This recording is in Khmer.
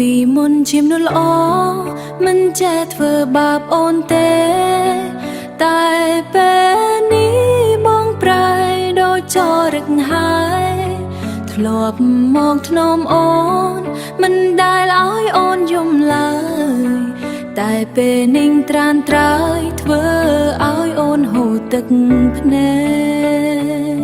ពីមុនជាមនុស្សល្អមិនចេះធ្វើបាបអូនទេតែពេលនេះបងប្រែដូចចរិតហើយធ្លាប់មកធ្នមអូនមិនដែលឲ្យអូនយំឡើយតែពេលនេះត្រានត្រើយធ្វើឲ្យអូនហូរទឹកភ្នែក។